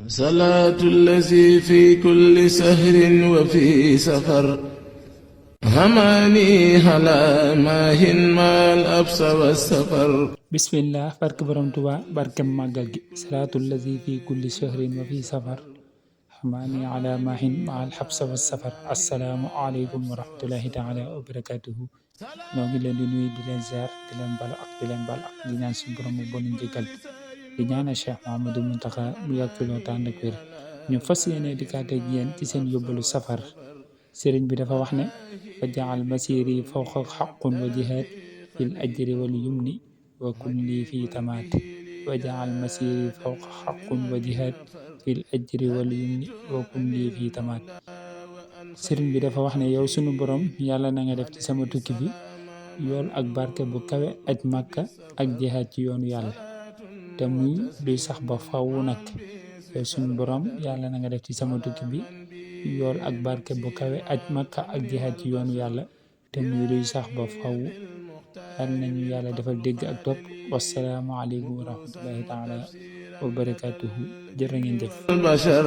صلاة الذي في كل سهر وفي سفر هماني هلا ماهن ما الأبس والسفر bismillah barke borom tuba barke màggal gi salaatul lazi fi kulli shahrin wa fi safar xamaani ala mahin ma alxabsa wa safar assalaamu aleykum wa rahmatullahi taala wa barakatuhu noo ngi leen di nuyu di leen ziar di leen balu ak di leen bal ak di ñaan suñu borom mu bonu njëgal di ñaanal Cheikh Mouhamadou Mountakha mu yàgg fi loolu tànd ak wér ñu fas yéene dikkaate ak yéen ci seen yóbbalu safar sëriñ bi dafa wax ne fa jaal masiri fawqa xaqun wa jihaad fil ajri wal yumni wa kun lii fii tamaat wa jaal masiri fawqa xaqun wa jihaad fil ajri wal yumni wa kun lii fii tamaat sëriñ bi dafa wax ne yow sunu borom yàlla na nga def ci sama tukki bi yool ak barke bu kawe aj màkka ak jihaad ci yoonu yàlla te muy luy sax ba faw nag yow sunu borom yàlla na nga def ci sama tukki bi yool ak barke bu kawe aj màkka ak jihaad ci yoonu yàlla te muy luy sax ba faw yàlla nañu yàlla defal dégg ak topp wasalaamu aleykum wa rahmatullahi taala wa barakatuhu jërë ngeen jëf البشر